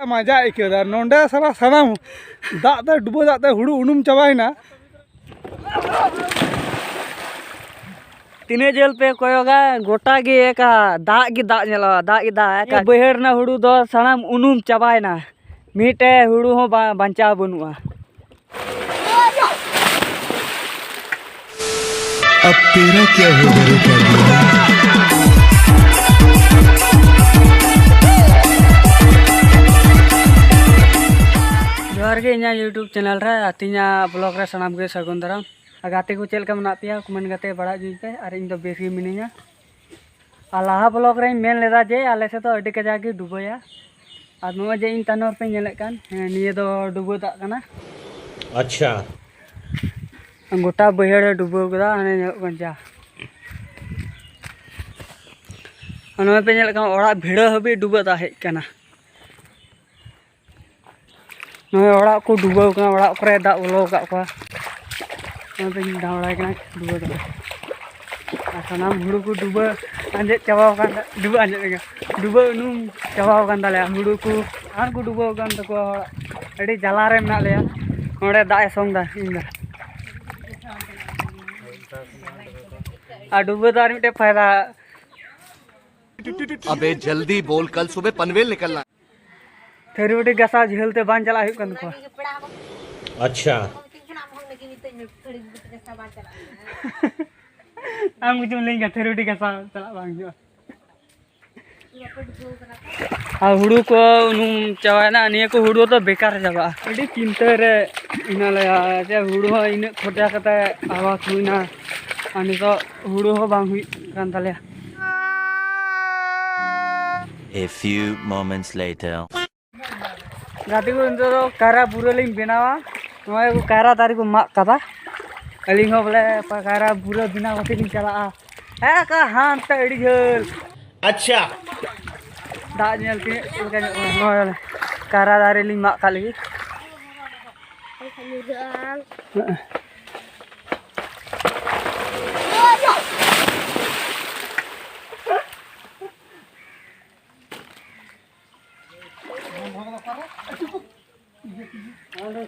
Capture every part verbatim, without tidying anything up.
ᱢᱟᱡᱟ ᱟᱹᱭᱠᱟᱹᱣ ᱮᱫᱟ ᱱᱚᱸᱰᱮ᱾ ᱥᱟᱞᱟ ᱥᱟᱱᱟᱢ ᱫᱟᱜ ᱛᱮ, ᱰᱩᱵᱟᱹ ᱫᱟᱜ ᱛᱮ ᱦᱩᱲᱩ ᱩᱱᱩᱢ ᱪᱟᱵᱟᱭᱮᱱᱟ᱾ ᱛᱤᱱᱟᱹᱜ ᱡᱷᱟᱹᱞ ᱯᱮ ᱠᱚᱭᱚᱜᱟ, ᱜᱚᱴᱟ ᱜᱮ ᱮᱠᱟ ᱫᱟᱜ ᱜᱮ ᱫᱟᱜ ᱧᱮᱞᱚᱜᱼᱟ, ᱫᱟᱜ ᱜᱮ ᱫᱟᱜ᱾ ᱮᱠᱟ ᱵᱟᱹᱭᱦᱟᱹᱲ ᱨᱮᱱᱟᱜ ᱦᱩᱲᱩ ᱫᱚ ᱥᱟᱱᱟᱢ ᱩᱱᱩᱢ ᱪᱟᱵᱟᱭᱮᱱᱟ, ᱢᱤᱫᱴᱮᱡ ᱦᱩᱲᱩ ᱦᱚᱸ ᱵᱟ-, ᱵᱟᱧᱪᱟᱣ ᱵᱟᱹᱱᱩᱜᱼᱟ᱾ अब तेरा क्या होगा रे काबू? ᱡᱚᱦᱟᱨ ᱜᱮ ᱤᱧᱟᱹᱜ YouTube channel ᱨᱮ ᱟᱨ ᱛᱤᱦᱤᱧᱟᱜ vlog ᱨᱮ ᱥᱟᱱᱟᱢ ᱜᱮ ᱥᱟᱹᱜᱩᱱ ᱫᱟᱨᱟᱢ᱾ ᱟᱨ ᱜᱟᱛᱮ ᱠᱚ ᱪᱮᱫ ᱞᱮᱠᱟ ᱢᱮᱱᱟᱜ ᱯᱮᱭᱟ? comment ᱠᱟᱛᱮ ᱵᱟᱲᱟᱭ ᱦᱚᱪᱚᱧ ᱯᱮ᱾ ᱟᱨ ᱤᱧ ᱫᱚ ᱵᱮᱥ ᱜᱮ ᱢᱤᱱᱟᱹᱧᱟ᱾ ᱟᱨ ᱞᱟᱦᱟ vlog ᱨᱮᱧ ᱢᱮᱱ ᱞᱮᱫᱟ ᱡᱮ ᱟᱞᱮ ᱥᱮᱫ ᱫᱚ ᱟᱹᱰᱤ ᱠᱟᱡᱟᱠ ᱜᱮ ᱰᱩᱵᱟᱹᱭᱟ᱾ ᱟᱨ ᱱᱚᱜᱼᱚᱭ ᱡᱮ ᱤᱧ ᱛᱟᱭᱱᱚᱢ ᱨᱮᱯᱮ ᱧᱮᱞᱮᱫ ᱠᱟᱱ, ᱦᱮᱸ, ᱱᱤᱭᱟᱹ ᱫᱚ ᱰᱩᱵᱟᱹ ᱫᱟᱜ ᱠᱟᱱᱟ᱾ ᱟᱪᱪᱷᱟ᱾ ᱜᱚᱴᱟ ᱵᱟᱹᱭᱦᱟᱹᱲᱮ ᱰᱩᱵᱟᱹᱣ ᱠᱮᱫᱟ, ᱦᱟᱱᱮ ᱧᱮᱞᱚᱜ ᱠᱟᱱ ᱡᱟ᱾ ᱟᱨ ᱱᱚᱜᱼᱚᱭ ᱯᱮ ᱧᱮᱞᱮᱫ ᱠᱟᱱ ᱚᱲᱟᱜ ᱵᱷᱤᱲᱟᱹ ᱦᱟᱹᱵᱤᱡ ᱰᱩᱵᱟᱹ ᱫᱟᱜ ᱦᱮᱡ ᱠᱟᱱᱟ᱾ ᱱᱚᱜᱼᱚᱭ ᱚᱲᱟᱜ ᱠᱚ ᱰᱩᱵᱟᱹᱣ ᱠᱟᱱᱟ, ᱚᱲᱟᱜ ᱠᱚᱨᱮ ᱫᱟᱜ ᱵᱚᱞᱚ ᱟᱠᱟᱫ ᱠᱚᱣᱟ᱾ ᱚᱱᱟᱛᱮᱧ ᱫᱟᱬᱟᱭ ᱠᱟᱱᱟ ᱰᱩᱵᱟᱹ ᱫᱟᱜ᱾ ᱟᱨ ᱥᱟᱱᱟᱢ ᱦᱩᱲᱩ ᱠᱚ ᱰᱩᱵᱟᱹ ᱟᱸᱡᱮᱫ ᱪᱟᱵᱟᱣ ᱟᱠᱟᱱ ᱛᱟ-, ᱰᱩᱵᱟᱹ ᱟᱸᱡᱮᱫ ᱞᱮᱠᱟ, ᱰᱩᱵᱟᱹ ᱩᱱᱩᱢ ᱪᱟᱵᱟᱣ ᱟᱠᱟᱱ ᱛᱟᱞᱮᱭᱟ᱾ ᱦᱩᱲᱩ ᱠᱚ ᱥᱟᱱᱟᱢ ᱠᱚ ᱰᱩᱵᱟᱹᱣ ᱟᱠᱟᱱ ᱛᱟᱠᱚᱣᱟ ᱦᱚᱲᱟᱜ᱾ ᱟᱹᱰᱤ ᱡᱟᱞᱟ ᱨᱮ ᱢᱮᱱᱟᱜ ᱞᱮᱭᱟ᱾ ᱱᱚᱸᱰᱮ ᱫᱟᱜ ᱮ ᱥᱚᱝ ᱫᱟ ᱤᱧ ᱫᱚ᱾ ᱟᱨ ᱰᱩᱵᱟᱹ ᱫᱚ ᱟᱨ ᱢᱤᱫᱴᱮᱡ ᱯᱷᱟᱭᱫᱟ᱾ अबे जल्दी बोल, कल सुबह पनवेल निकलना है। ᱛᱷᱟᱹᱨᱤ ᱵᱟᱹᱴᱤ ᱜᱟᱥᱟᱣ ᱡᱷᱟᱹᱞ ᱛᱮ ᱵᱟᱝ ᱪᱟᱞᱟᱜ ᱦᱩᱭᱩᱜ ᱠᱟᱱ ᱛᱟᱠᱚᱣᱟ᱾ ᱟᱪᱪᱷᱟ᱾ ᱟᱢ ᱜᱮᱪᱚᱢ ᱞᱟᱹᱭ ᱠᱟᱱ ᱛᱷᱟᱹᱨᱤ ᱵᱟᱹᱴᱤ ᱜᱟᱥᱟᱣ ᱪᱟᱞᱟᱜ ᱵᱟᱝ ᱦᱩᱭᱩᱜᱼᱟ᱾ ᱟᱨ ᱦᱩᱲᱩ ᱠᱚ ᱩᱱᱩᱢ ᱪᱟᱵᱟᱭᱮᱱᱟ, ᱱᱤᱭᱟᱹ ᱠᱚ ᱦᱩᱲᱩ ᱫᱚ ᱵᱮᱠᱟᱨ ᱪᱟᱵᱟᱜᱼᱟ᱾ ᱟᱹᱰᱤ ᱪᱤᱱᱛᱟᱹ ᱨᱮ ᱦᱮᱱᱟᱜ ᱞᱮᱭᱟ ᱡᱮ ᱦᱩᱲᱩ ᱦᱚᱸ ᱤᱱᱟᱹᱜ ᱠᱷᱚᱨᱪᱟ ᱠᱟᱛᱮ ᱟᱵᱟᱫ ᱦᱩᱭᱱᱟ, ᱟᱨ ᱱᱤᱛᱚᱜ ᱦᱩᱲᱩ ᱦᱚᱸ ᱵᱟᱝ ᱦᱩᱭᱩᱜ ᱠᱟᱱ ᱛᱟᱞᱮᱭᱟ᱾ A few moments later. ᱜᱟᱛᱮ ᱠᱚ, ᱱᱤᱛᱚᱜ ᱫᱚ ᱠᱟᱭᱨᱟ ᱵᱩᱨᱟᱹ ᱞᱤᱧ ᱵᱮᱱᱟᱣᱟ᱾ ᱱᱚᱜᱼᱚᱭ ᱠᱚ ᱠᱟᱭᱨᱟ ᱫᱟᱨᱮ ᱠᱚ ᱢᱟᱜ ᱠᱟᱫᱟ, ᱟᱹᱞᱤᱧ ᱦᱚᱸ ᱵᱚᱞᱮ ᱠᱟᱭᱨᱟ ᱵᱩᱨᱟᱹ ᱵᱮᱱᱟᱣ ᱠᱟᱛᱮ ᱞᱤᱧ ᱪᱟᱞᱟᱜᱼᱟ᱾ ᱦᱮᱸ, ᱚᱠᱟ ᱦᱟᱱᱛᱮ ᱟᱹᱰᱤ ᱡᱷᱟᱹᱞ᱾ ᱟᱪᱪᱷᱟ᱾ ᱫᱟᱜ ᱧᱮᱞ ᱛᱤᱱᱟᱹᱜ ᱪᱮᱫ ᱞᱮᱠᱟ ᱧᱚᱜ ᱠᱟᱱᱟ᱾ ᱱᱚᱜᱼᱚᱭ ᱵᱚᱞᱮ ᱠᱟᱭᱨᱟ ᱫᱟᱨᱮ ᱞᱤᱧ ᱢᱟᱜ ᱠᱟᱜ ᱞᱟᱹᱜᱤᱫ᱾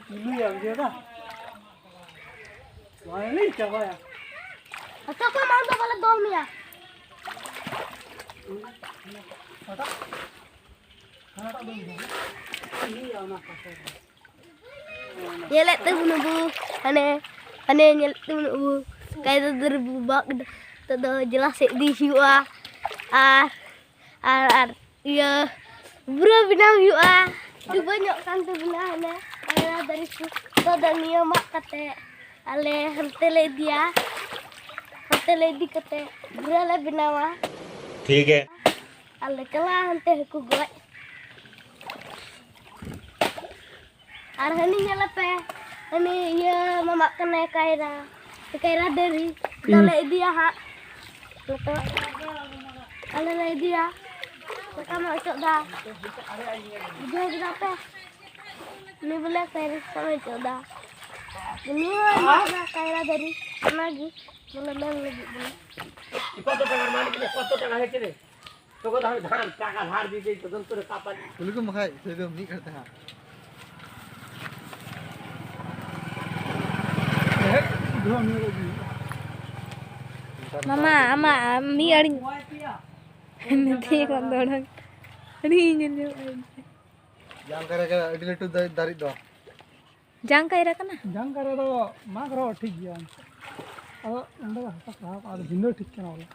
ᱠᱤᱞᱩᱭᱟ, ᱵᱩᱡᱷᱟᱹᱣ ᱫᱟ? ᱵᱟᱝᱞᱤᱧ ᱪᱟᱵᱟᱭᱟ᱾ ᱦᱚᱪᱚ ᱠᱚ, ᱢᱟᱲᱟᱝ ᱫᱚ ᱵᱟᱞᱮ ᱫᱚᱞ ᱢᱮᱭᱟ᱾ ᱧᱮᱞᱮᱫ ᱛᱟᱵᱚᱱ ᱟᱵᱚ, ᱦᱟᱱᱮ, ᱦᱟᱱᱮ ᱧᱮᱞᱮᱫ ᱛᱟᱵᱚᱱ ᱟᱵᱚ, ᱠᱟᱭᱨᱟ ᱫᱟᱨᱮ ᱵᱚ ᱢᱟᱜ ᱠᱮᱫᱟ᱾ ᱱᱤᱛᱚᱜ ᱫᱚ ᱡᱚᱞᱟ ᱥᱮᱫ ᱤᱫᱤ ᱦᱩᱭᱩᱜᱼᱟ᱾ ᱟᱨ, ᱟᱨ, ᱟᱨ ᱤᱭᱟᱹ ᱵᱩᱨᱟᱹ ᱵᱮᱱᱟᱣ ᱦᱩᱭᱩᱜᱼᱟ᱾ ᱰᱩᱵᱟᱹ ᱧᱚᱜ ᱠᱟᱱ ᱛᱟᱵᱚᱱᱟ ᱦᱟᱱᱮ ᱠᱟᱭᱨᱟ ᱫᱟᱨᱮ ᱠᱚ᱾ ᱱᱤᱛᱚᱜ ᱫᱚ ᱱᱤᱭᱟᱹ ᱢᱟᱜ ᱠᱟᱛᱮ ᱟᱞᱮ ᱦᱟᱱᱛᱮ ᱞᱮ ᱤᱫᱤᱭᱟ᱾ ᱦᱟᱱᱛᱮ ᱞᱮ ᱤᱫᱤ ᱠᱟᱛᱮ ᱵᱩᱨᱟᱹ ᱞᱮ ᱵᱮᱱᱟᱣᱟ᱾ ᱴᱷᱤᱠ ᱜᱮ᱾ ᱟᱨ ᱞᱮ ᱪᱟᱞᱟᱜᱼᱟ ᱦᱟᱱᱛᱮ ᱦᱟᱹᱠᱩ ᱜᱚᱡ᱾ ᱟᱨ ᱦᱟᱹᱱᱤ ᱧᱮᱞᱮᱯᱮ, ᱦᱟᱹᱱᱤ ᱤᱭᱟᱹ ᱢᱟᱢᱟᱜ ᱠᱟᱱᱟᱭ ᱠᱟᱭᱨᱟ, ᱠᱟᱭᱨᱟ ᱫᱟᱨᱮ᱾ ᱫᱚᱞᱮ ᱤᱫᱤᱭᱟ ᱦᱟᱸᱜ ᱱᱤᱛᱚᱜ᱾ ᱟᱞᱮ ᱞᱮ ᱤᱫᱤᱭᱟ᱾ ᱥᱟᱠᱟᱢ ᱮ ᱚᱪᱚᱜ ᱫᱟ᱾ ᱵᱩᱡᱷᱟᱹᱣ ᱠᱮᱫᱟ ᱯᱮ? ᱩᱱᱤ ᱵᱚᱞᱮ ᱠᱟᱭᱨᱟ ᱥᱟᱠᱟᱢ ᱮ ᱚᱪᱚᱜ ᱫᱟ᱾ ᱩᱱᱤ ᱦᱚᱸ ᱤᱫᱤ ᱠᱮᱫᱟ ᱠᱟᱭᱨᱟ ᱫᱟᱨᱮ᱾ ᱚᱱᱟᱜᱮ ᱵᱚᱞᱮ ᱢᱮᱱ ᱞᱟᱹᱜᱤᱫ ᱵᱚᱞᱮ᱾ কত টাকার মালিক রে? কত টাকা হয়েছে রে? তোকে তো আমি ধার, টাকা ধার দিয়ে দিই, তোদের তোরে Kapali. Kulikum makai, saya tu mik kata ha. ᱢᱟᱢᱟ, ᱟᱢᱟᱜ ᱢᱤᱫ ᱟᱹᱲᱤ ᱱᱤᱛᱤ ᱠᱷᱚᱱ ᱫᱚ ᱚᱰᱚᱠ᱾ ᱟᱹᱰᱤ ᱧᱮᱞ ᱧᱚᱜ ᱟᱹᱧ᱾ ᱡᱟᱝ ᱠᱟᱭᱨᱟ ᱜᱮ ᱟᱹᱰᱤ ᱞᱟᱹᱴᱩ ᱫᱟᱨᱮ, ᱫᱟᱨᱮ ᱫᱚ᱾ ᱡᱟᱝ ᱠᱟᱭᱨᱟ ᱠᱟᱱᱟ? ᱡᱟᱝ ᱠᱟᱭᱨᱟ ᱫᱚ ᱢᱟᱜᱽ ᱨᱮᱦᱚᱸ ᱴᱷᱤᱠ ᱜᱮᱭᱟ᱾ ᱟᱫᱚ ᱚᱸᱰᱮ ᱫᱚ ᱦᱟᱥᱟ ᱥᱟᱦᱟᱣ ᱠᱟᱜᱼᱟ, ᱟᱫᱚ ᱵᱷᱤᱸᱫᱟᱹᱲ ᱴᱷᱤᱠ ᱠᱟᱱᱟ ᱵᱚᱞᱮ᱾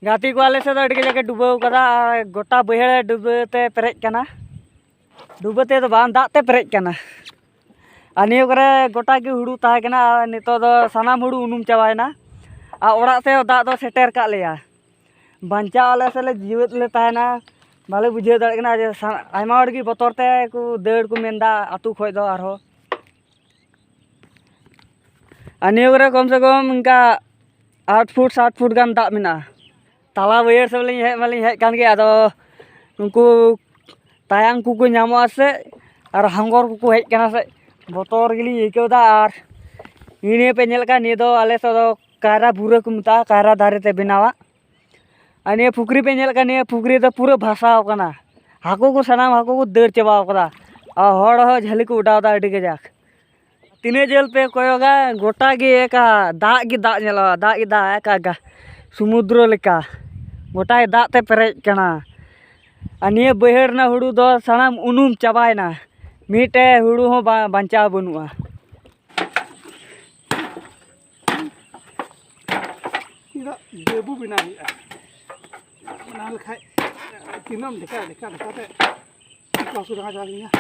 ᱜᱟᱛᱮ ᱠᱚ, ᱟᱞᱮ ᱥᱮᱫ ᱫᱚ ᱟᱹᱰᱤ ᱠᱟᱡᱟᱠ ᱮ ᱰᱩᱵᱟᱹᱣ ᱠᱟᱫᱟ ᱟᱨ ᱜᱚᱴᱟ ᱵᱟᱹᱭᱦᱟᱹᱲ ᱰᱩᱵᱟᱹ ᱛᱮ ᱯᱮᱨᱮᱡ ᱠᱟᱱᱟ᱾ ᱰᱩᱵᱟᱹ ᱛᱮᱫᱚ ᱵᱟᱝ, ᱫᱟᱜ ᱛᱮ ᱯᱮᱨᱮᱡ ᱠᱟᱱᱟ᱾ ᱟᱨ ᱱᱤᱭᱟᱹ ᱠᱚᱨᱮ ᱜᱚᱴᱟ ᱜᱮ ᱦᱩᱲᱩ ᱛᱟᱦᱮᱸ ᱠᱟᱱᱟ, ᱟᱨ ᱱᱤᱛᱚᱜ ᱫᱚ ᱥᱟᱱᱟᱢ ᱦᱩᱲᱩ ᱩᱱᱩᱢ ᱪᱟᱵᱟᱭᱮᱱᱟ᱾ ᱟᱨ ᱚᱲᱟᱜ ᱥᱮᱫ ᱫᱟᱜ ᱫᱚ ᱥᱮᱴᱮᱨ ᱠᱟᱜ ᱞᱮᱭᱟ᱾ ᱵᱟᱧᱪᱟᱣ ᱟᱞᱮ ᱥᱮᱫ ᱞᱮ ᱡᱤᱣᱮᱫ ᱞᱮ ᱛᱟᱦᱮᱱᱟ, ᱵᱟᱞᱮ ᱵᱩᱡᱷᱟᱹᱣ ᱫᱟᱲᱮᱭᱟᱜ ᱠᱟᱱᱟ ᱡᱮ ᱥᱟ-, ᱟᱭᱢᱟ ᱦᱚᱲ ᱜᱮ ᱵᱚᱛᱚᱨ ᱛᱮ ᱠᱚ ᱫᱟᱹᱲ ᱠᱚ ᱢᱮᱱᱫᱟ ᱟᱹᱛᱩ ᱠᱷᱚᱡ ᱫᱚ ᱟᱨᱦᱚᱸ᱾ ᱟᱨ ᱱᱤᱭᱟᱹ ᱠᱚᱨᱮ ᱠᱚᱢ ᱥᱮ ᱠᱚᱢ ᱤᱱᱠᱟ ᱟᱴ ᱯᱷᱩᱴ ᱥᱟᱛ ᱯᱷᱩᱴ ᱜᱟᱱ ᱫᱟᱜ ᱢᱮᱱᱟᱜᱼᱟ᱾ ᱛᱟᱞᱟ ᱵᱟᱹᱭᱦᱟᱹᱲ ᱥᱮᱫ ᱞᱤᱧ ᱦᱮᱡ ᱢᱟᱞᱤᱧ ᱦᱮᱡ ᱠᱟᱱ ᱜᱮ, ᱟᱫᱚ ᱩᱱᱠᱩ ᱛᱟᱭᱟᱱ ᱠᱚᱠᱚ ᱧᱟᱢᱚᱜᱼᱟ ᱥᱮ ᱟᱨ ᱦᱟᱸᱜᱚᱨ ᱠᱚᱠᱚ ᱦᱮᱡ ᱠᱟᱱᱟ ᱥᱮ, ᱵᱚᱛᱚᱨ ᱜᱮᱞᱤᱧ ᱟᱹᱭᱠᱟᱹᱣ ᱮᱫᱟ᱾ ᱟᱨ ᱱᱤᱭᱟᱹ ᱱᱤᱭᱟᱹ ᱯᱮ ᱧᱮᱞ ᱠᱟᱜ, ᱱᱤᱭᱟᱹ ᱫᱚ ᱟᱞᱮ ᱥᱮᱫ ᱫᱚ ᱠᱟᱭᱨᱟ ᱵᱷᱩᱨᱟᱹ ᱠᱚ ᱢᱮᱛᱟᱜᱼᱟ, ᱠᱟᱭᱨᱟ ᱫᱟᱨᱮ ᱛᱮ ᱵᱮᱱᱟᱣᱟᱜ᱾ ᱟᱨ ᱱᱤᱭᱟᱹ ᱯᱩᱠᱷᱨᱤ ᱯᱮ ᱧᱮᱞ ᱠᱟᱜ, ᱱᱤᱭᱟᱹ ᱯᱩᱠᱷᱨᱤ ᱫᱚ ᱯᱩᱨᱟᱹ ᱵᱷᱟᱥᱟᱣ ᱠᱟᱱᱟ, ᱦᱟᱹᱠᱩ ᱠᱚ ᱥᱟᱱᱟᱢ ᱦᱟᱹᱠᱩ ᱠᱚ ᱫᱟᱹᱲ ᱪᱟᱵᱟᱣ ᱠᱟᱫᱟ᱾ ᱟᱨ ᱦᱚᱲ ᱦᱚᱸ ᱡᱷᱟᱹᱞᱤ ᱠᱚ ᱚᱰᱟᱣ ᱮᱫᱟ ᱟᱹᱰᱤ ᱠᱟᱡᱟᱠ᱾ ᱛᱤᱱᱟᱹᱜ ᱡᱷᱟᱹᱞ ᱯᱮ ᱠᱚᱭᱚᱜᱟ, ᱜᱚᱴᱟ ᱜᱮ ᱮᱠᱟ ᱫᱟᱜ ᱜᱮ ᱫᱟᱜ ᱧᱮᱞᱚᱜᱼᱟ, ᱫᱟᱜ ᱜᱮ ᱫᱟᱜ, ᱮᱠᱟ ᱜᱟ-, ᱥᱩᱢᱩᱫᱨᱚ ᱞᱮᱠᱟ ᱜᱚᱴᱟ ᱜᱮ ᱫᱟᱜ ᱛᱮ ᱯᱮᱨᱮᱡ ᱠᱟᱱᱟ᱾ ᱟᱨ ᱱᱤᱭᱟᱹ ᱵᱟᱹᱭᱦᱟᱹᱲ ᱨᱮᱱᱟᱜ ᱦᱩᱲᱩ ᱫᱚ ᱥᱟᱱᱟᱢ ᱩᱱᱩᱢ ᱪᱟᱵᱟᱭᱮᱱᱟ, ᱢᱤᱫᱴᱮᱡ ᱦᱩᱲᱩ ᱦᱚᱸ ᱵᱟ-, ᱵᱟᱧᱪᱟᱣ ᱵᱟᱹᱱᱩᱜᱼᱟ᱾ ᱤᱧ ᱫᱚ ᱰᱟᱹᱵᱩ ᱵᱮᱱᱟᱣ ᱦᱩᱭᱩᱜᱼᱟ, ᱚᱱᱟ ᱞᱮᱠᱷᱟᱡ ᱛᱤᱱᱟᱹᱜ ᱮᱢ ᱰᱷᱮᱠᱟ ᱰᱷᱮᱠᱟ ᱰᱷᱮᱠᱟ ᱛᱮ ᱩᱵ ᱠᱚ ᱦᱟᱹᱥᱩ ᱡᱟᱸᱜᱟ ᱪᱟᱵᱟ ᱠᱤᱫᱤᱧᱟ᱾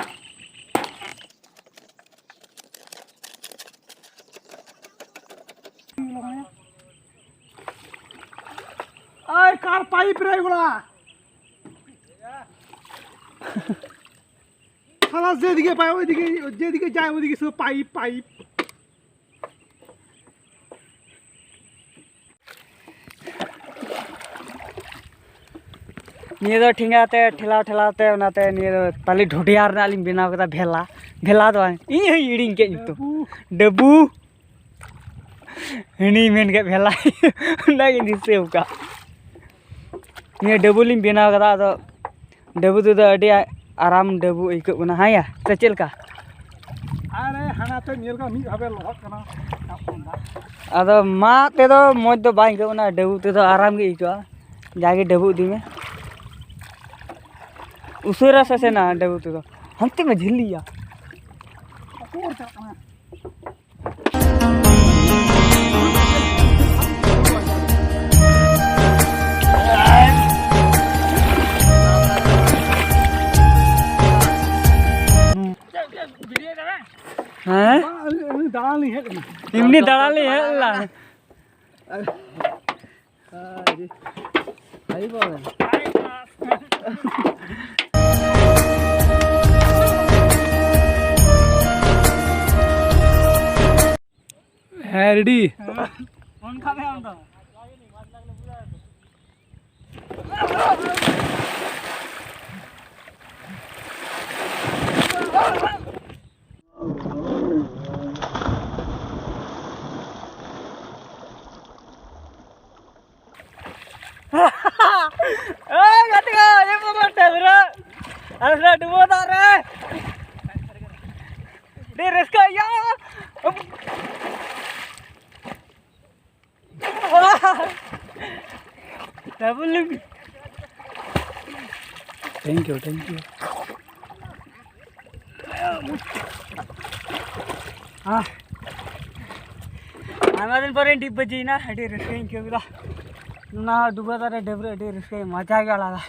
ᱟᱭ ᱠᱟᱨ ᱯᱟᱭᱤᱯ ᱨᱮ ᱜᱚᱲᱟ᱾ শালা যেদিকে পায় ওইদিকে, যেদিকে যায় ওইদিকে শুধু পাইপ, পাইপ। ᱱᱤᱭᱟᱹ ᱫᱚ ᱴᱷᱮᱸᱜᱟ ᱛᱮ ᱴᱷᱮᱞᱟᱣ ᱴᱷᱮᱞᱟᱣ ᱛᱮ, ᱚᱱᱟᱛᱮ ᱱᱤᱭᱟᱹ ᱫᱚ ᱛᱟᱞᱮ ᱰᱷᱚᱰᱤᱭᱟ ᱨᱮᱱᱟᱜ ᱞᱤᱧ ᱵᱮᱱᱟᱣ ᱠᱮᱫᱟ ᱵᱷᱮᱞᱟ᱾ ᱵᱷᱮᱞᱟ ᱫᱚ ᱵᱟᱝ, ᱤᱧ ᱦᱚᱸᱧ ᱦᱤᱲᱤᱧ ᱠᱮᱫ ᱧᱩᱛᱩᱢ᱾ ᱰᱟᱹᱵᱩ᱾ ᱦᱟᱹᱱᱤᱭ ᱢᱮᱱ ᱠᱮᱫ ᱵᱷᱮᱞᱟ᱾ ᱚᱱᱟᱜᱤᱧ ᱫᱤᱥᱟᱹ ᱟᱠᱟᱫ᱾ ᱱᱤᱭᱟᱹ ᱰᱟᱹᱵᱩ ᱞᱤᱧ ᱵᱮᱱᱟᱣ ᱠᱟᱫᱟ, ᱟᱫᱚ ᱰᱟᱹᱵᱩ ᱛᱮᱫᱚ ᱟᱹᱰᱤ ᱟᱨᱟᱢ ᱰᱟᱹᱵᱩ ᱟᱹᱭᱠᱟᱹᱜ ᱠᱟᱱᱟ᱾ ᱦᱮᱸᱭᱟ, ᱥᱮ ᱪᱮᱫ ᱞᱮᱠᱟ? ᱟᱨᱮ ᱦᱟᱱᱟ ᱛᱮ ᱧᱮᱞ ᱠᱟᱜ ᱢᱤᱫ ᱵᱷᱟᱵᱮ ᱞᱚᱦᱚᱫ ᱠᱟᱱᱟ᱾ ᱟᱫᱚ ᱢᱟᱫ ᱛᱮᱫᱚ ᱢᱚᱡᱽ ᱫᱚ ᱵᱟᱝ ᱟᱹᱭᱠᱟᱹᱜ ᱠᱟᱱᱟ, ᱰᱟᱹᱵᱩ ᱛᱮᱫᱚ ᱟᱨᱟᱢ ᱜᱮ ᱟᱹᱭᱠᱟᱹᱜᱼᱟ᱾ ᱡᱟᱜᱮ ᱰᱟᱹᱵᱩ ᱤᱫᱤ ᱢᱮ᱾ ᱩᱥᱟᱹᱨᱟ ᱥᱮᱥᱮᱱᱟ ᱰᱟᱹᱵᱩ ᱛᱮᱫᱚ᱾ ᱦᱟᱱᱛᱮ ᱢᱟ ᱡᱷᱟᱹᱞᱤᱭᱟ᱾ ᱚᱠᱚᱭ ᱪᱟᱞᱟᱜ ᱠᱟᱱᱟ? ᱦᱮᱸ? ᱵᱟᱝ, ᱟᱹᱞᱤᱧ, ᱟᱹᱞᱤᱧ ᱫᱟᱬᱟᱱ ᱞᱤᱧ ᱦᱮᱡ ᱞᱮᱱᱟ᱾ ᱮᱢᱱᱤ ᱫᱟᱬᱟᱱ ᱞᱤᱧ ᱦᱮᱡ ᱞᱮᱱᱟ᱾ ᱟᱹᱰᱤ, ᱟᱹᱰᱤ ᱵᱟᱝ᱾ ᱦᱮᱸ, ᱨᱮᱰᱤ᱾ ᱯᱷᱳᱱ ᱠᱟᱜ ᱢᱮ ᱟᱢ ᱫᱚ᱾ ᱮᱭ ᱜᱟᱛᱮ ᱠᱚ, ᱮ ᱵᱟᱵᱟ, ᱰᱟᱹᱵᱽᱨᱟᱹ᱾ ᱟᱞᱮ ᱥᱮᱫ ᱰᱩᱵᱟᱹ ᱫᱟᱜ ᱨᱮ᱾ ᱟᱹᱰᱤ ᱨᱟᱹᱥᱠᱟᱹ ᱟᱹᱭᱠᱟᱹᱜᱼᱟ᱾ Double limit. Thank you, thank you. ᱟᱭᱢᱟ ᱫᱤᱱ ᱯᱚᱨᱮ ᱰᱤᱯ ᱵᱟᱡᱮᱭᱮᱱᱟ, ᱟᱹᱰᱤ ᱨᱟᱹᱥᱠᱟᱹᱧ ᱟᱹᱭᱠᱟᱹᱣ ᱠᱮᱫᱟ᱾ ᱚᱱᱟ ᱰᱩᱵᱟᱹ ᱫᱟᱨᱮ ᱰᱟᱹᱵᱽᱨᱟᱹ ᱟᱹᱰᱤ ᱨᱟᱹᱥᱠᱟᱹ, ᱢᱟᱡᱟ ᱜᱮ ᱟᱞᱟᱫᱟ᱾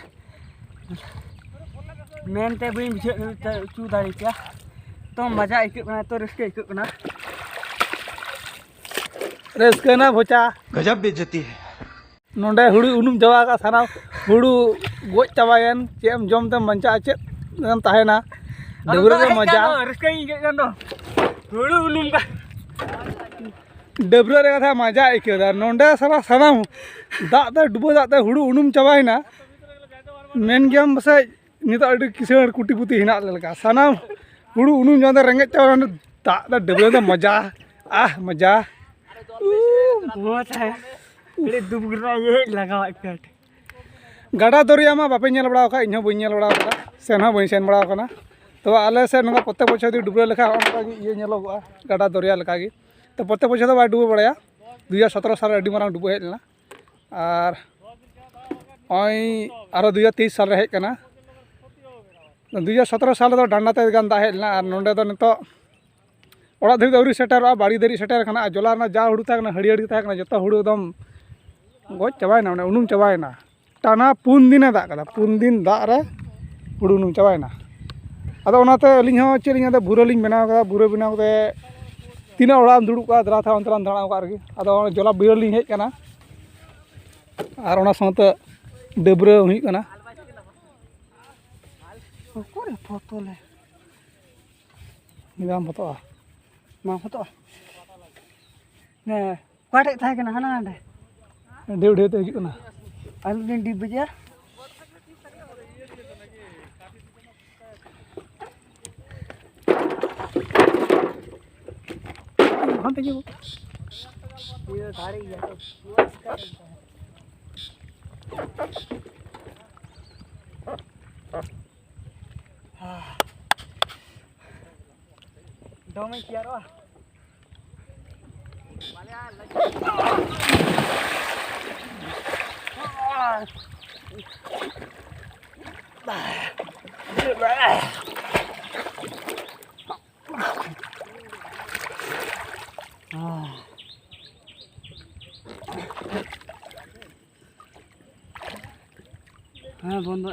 ᱢᱮᱱᱛᱮ ᱵᱟᱹᱧ ᱵᱩᱡᱷᱟᱹᱣ ᱦᱚᱪᱚ ᱫᱟᱲᱮ ᱠᱮᱭᱟ᱾ ᱛᱚ ᱢᱟᱡᱟ ᱟᱹᱭᱠᱟᱹᱜ ᱠᱟᱱᱟ, ᱛᱚ ᱨᱟᱹᱥᱠᱟᱹ ᱟᱹᱭᱠᱟᱹᱜ ᱠᱟᱱᱟ᱾ ᱨᱟᱹᱥᱠᱟᱹ ᱨᱮᱱᱟᱜ ᱵᱷᱚᱪᱟ᱾ गजब बेइज्जती है। ᱱᱚᱰᱮ ᱦᱩᱲᱩ ᱩᱱᱩᱢ ᱪᱟᱵᱟ ᱟᱠᱟᱫ, ᱥᱟᱱᱟᱢ ᱦᱩᱲᱩ ᱜᱚᱡ ᱪᱟᱵᱟᱭᱮᱱ᱾ ᱪᱮᱫ ᱮᱢ ᱡᱚᱢ ᱛᱮᱢ ᱵᱟᱧᱪᱟᱜᱼᱟ? ᱪᱮᱫ ᱮᱢ ᱛᱟᱦᱮᱱᱟ? ᱟᱫᱚ ᱰᱟᱹᱵᱽᱨᱟᱹ ᱨᱮ ᱦᱮᱡ ᱢᱟᱡᱟ᱾ ᱠᱟᱱ ᱫᱚ, ᱨᱟᱹᱥᱠᱟᱹᱧ ᱟᱹᱭᱠᱟᱹᱜ ᱠᱟᱱ ᱫᱚ᱾ ᱦᱩᱲᱩ ᱩᱱᱩᱢ ᱠᱟ- ᱰᱟᱹᱵᱽᱨᱟᱹ ᱨᱮ ᱠᱟᱛᱷᱟ ᱢᱟᱡᱟ ᱟᱹᱭᱠᱟᱹᱣ ᱫᱟ᱾ ᱱᱚᱰᱮ ᱥᱟᱞᱟ ᱥᱟᱱᱟᱢ ᱫᱟᱜ ᱛᱮ, ᱰᱩᱵᱟᱹ ᱫᱟᱜ ᱛᱮ ᱦᱩᱲᱩ ᱩᱱᱩᱢ ᱪᱟᱵᱟᱭᱮᱱᱟ᱾ ᱢᱮᱱ ᱜᱮᱭᱟᱢ ᱯᱟᱥᱮᱡ ᱱᱤᱛᱚᱜ ᱟᱹᱰᱤ ᱠᱤᱥᱟᱹᱬ ᱠᱩᱴᱤᱯᱩᱛᱤ ᱦᱮᱱᱟᱜ ᱞᱮ ᱞᱮᱠᱟ᱾ ᱥᱟᱱᱟᱢ ᱦᱩᱲᱩ ᱩᱱᱩᱢ ᱡᱚᱢ ᱛᱮ ᱨᱮᱸᱜᱮᱡ ᱪᱟᱵᱟ, ᱱᱚᱰᱮ ᱫᱟᱜ ᱫᱚ ᱰᱟᱹᱵᱽᱨᱟᱹ ᱫᱚ ᱢᱚᱡᱟ᱾ ᱟᱦ, ᱢᱚᱡᱟ᱾ ᱩᱦ, ᱢᱚᱡᱽ ᱦᱮᱸ᱾ ᱟᱹᱰᱤ ᱫᱩᱠ ᱨᱮᱱᱟᱜ ᱤᱭᱟᱹ ᱞᱟᱜᱟᱣᱟᱫ ᱯᱮᱭᱟ᱾ ᱜᱟᱰᱟ ᱫᱚᱨᱭᱟ ᱢᱟ ᱵᱟᱯᱮ ᱧᱮᱞ ᱵᱟᱲᱟ ᱟᱠᱟᱫ, ᱤᱧ ᱦᱚᱸ ᱵᱟᱹᱧ ᱧᱮᱞ ᱵᱟᱲᱟ ᱟᱠᱟᱫᱟ, ᱥᱮᱱ ᱦᱚᱸ ᱵᱟᱹᱧ ᱥᱮᱱ ᱵᱟᱲᱟ ᱟᱠᱟᱱᱟ᱾ ᱛᱚ ᱟᱞᱮ ᱥᱮᱫ ᱱᱚᱝᱠᱟ ᱯᱨᱚᱛᱮᱠ ᱵᱚᱪᱷᱚᱨ ᱡᱩᱫᱤ ᱰᱩᱵᱟᱹ ᱞᱮᱠᱷᱟᱱ ᱱᱚᱜᱼᱚ ᱱᱚᱝᱠᱟ ᱜᱮ ᱤᱭᱟᱹ ᱧᱮᱞᱚᱜᱚᱜᱼᱟ, ᱜᱟᱰᱟ ᱫᱚᱨᱭᱟ ᱞᱮᱠᱟ ᱜᱮ᱾ ᱛᱚ ᱯᱨᱚᱛᱮᱠ ᱵᱚᱪᱷᱚᱨ ᱫᱚ ᱵᱟᱭ ᱰᱩᱵᱟᱹ ᱵᱟᱲᱟᱭᱟ᱾ ᱫᱩ ᱦᱟᱡᱟᱨ ᱥᱚᱛᱨᱚ ᱥᱟᱞ ᱨᱮ ᱟᱹᱰᱤ ᱢᱟᱨᱟᱝ ᱰᱩᱵᱟᱹ ᱦᱮᱡ ᱞᱮᱱᱟ᱾ ᱟᱨ ᱱᱚᱜᱼᱚᱭ ᱟᱨᱚ ᱫᱩ ᱦᱟᱡᱟᱨ ᱛᱮᱭᱤᱥ ᱥᱟᱞ ᱨᱮ ᱦᱮᱡ ᱠᱟᱱᱟ᱾ ᱫᱩ ᱦᱟᱡᱟᱨ ᱥᱚᱛᱨᱚ ᱥᱟᱞ ᱨᱮᱫᱚ ᱰᱟᱸᱰᱟ ᱛᱮᱫ ᱜᱟᱱ ᱫᱟᱜ ᱦᱮᱡ ᱞᱮᱱᱟ᱾ ᱟᱨ ᱱᱚᱸᱰᱮ ᱫᱚ ᱱᱤᱛᱚᱜ ᱚᱲᱟᱜ ᱫᱷᱟᱹᱵᱤᱡ ᱫᱚ ᱟᱹᱣᱨᱤ ᱥᱮᱴᱮᱨᱚᱜᱼᱟ, ᱵᱟᱲᱜᱮ ᱫᱷᱟᱹᱵᱤᱡ ᱥᱮᱴᱮᱨ ᱟᱠᱟᱱᱟ᱾ ᱟᱨ ᱡᱚᱞᱟ ᱨᱮᱱᱟᱜ ᱡᱟ ᱦᱩᱲᱩ ᱛᱟᱦᱮᱸ ᱠᱟᱱᱟ, ᱦᱟᱹᱨᱭᱟᱹᱲ ᱜᱮ ᱛᱟᱦᱮᱸ ᱠᱟᱱᱟ, ᱡᱚᱛᱚ ᱦᱩᱲᱩ ᱮᱠᱫᱚᱢ ᱜᱚᱡ ᱪᱟᱵᱟᱭᱮᱱᱟ, ᱢᱟᱱᱮ ᱩᱱᱩᱢ ᱪᱟᱵᱟᱭᱮᱱᱟ᱾ ᱴᱟᱱᱟ ᱯᱩᱱ ᱫᱤᱱᱮ ᱫᱟᱜ ᱠᱟᱫᱟ, ᱯᱩᱱ ᱫᱤᱱ ᱫᱟᱜ ᱨᱮ ᱦᱩᱲᱩ ᱩᱱᱩᱢ ᱪᱟᱵᱟᱭᱮᱱᱟ᱾ ᱟᱫᱚ ᱚᱱᱟᱛᱮ ᱟᱹᱞᱤᱧ ᱦᱚᱸ ᱪᱮᱫ ᱞᱤᱧ ᱟᱫᱚ ᱵᱷᱩᱨᱟᱹ ᱞᱤᱧ ᱵᱮᱱᱟᱣ ᱠᱟᱫᱟ, ᱵᱷᱩᱨᱟᱹ ᱵᱮᱱᱟᱣ ᱠᱟᱛᱮ ᱛᱤᱱᱟᱹᱜ ᱚᱲᱟᱜ ᱮᱢ ᱫᱩᱲᱩᱵ ᱠᱚᱜᱼᱟ, ᱫᱮᱞᱟ ᱛᱷᱟ ᱚᱱᱛᱮ ᱞᱟᱝ ᱫᱟᱬᱟ ᱠᱚᱜ ᱟᱨᱠᱤ᱾ ᱟᱫᱚ ᱚᱱᱟ ᱡᱚᱞᱟ ᱵᱟᱹᱭᱦᱟᱹᱲ ᱞᱤᱧ ᱦᱮᱡ ᱠᱟᱱᱟ, ᱟᱨ ᱚᱱᱟ ᱥᱟᱶᱛᱮ ᱰᱟᱹᱵᱽᱨᱟᱹ ᱦᱩᱭᱩᱜ ᱠᱟᱱᱟ᱾ ᱚᱠᱚᱨᱮ ᱯᱷᱳᱛᱳ ᱞᱮ? ᱱᱤᱭᱟᱹ ᱫᱚ ᱵᱟᱢ ᱯᱷᱳᱛᱳᱜᱼᱟ? ᱵᱟᱝ ᱯᱷᱳᱛᱳᱜᱼᱟ᱾ ᱦᱮᱸ, ᱚᱠᱟ ᱴᱷᱮᱡ ᱛᱟᱦᱮᱸ ᱠᱟᱱᱟ? ᱦᱟᱱᱟ ᱦᱟᱸᱰᱮ᱾ ᱰᱷᱮᱣ ᱰᱷᱮᱣ ᱛᱮ ᱦᱤᱡᱩᱜ ᱠᱟᱱᱟ᱾ ᱟᱨ ᱢᱤᱫ ᱫᱤᱱ ᱰᱤᱯ ᱵᱟᱡᱮᱭᱟ᱾ ᱚᱠᱟᱱ ᱛᱮᱜᱮ ᱵᱚ᱾ ᱤᱭᱟᱹ ᱫᱟᱲᱮ ᱜᱮᱭᱟ ᱛᱚ᱾ ᱫᱚᱢᱮ ᱛᱮᱭᱟᱨᱚᱜᱼᱟ᱾ ᱦᱮᱸ, ᱵᱚᱱᱫᱚ᱾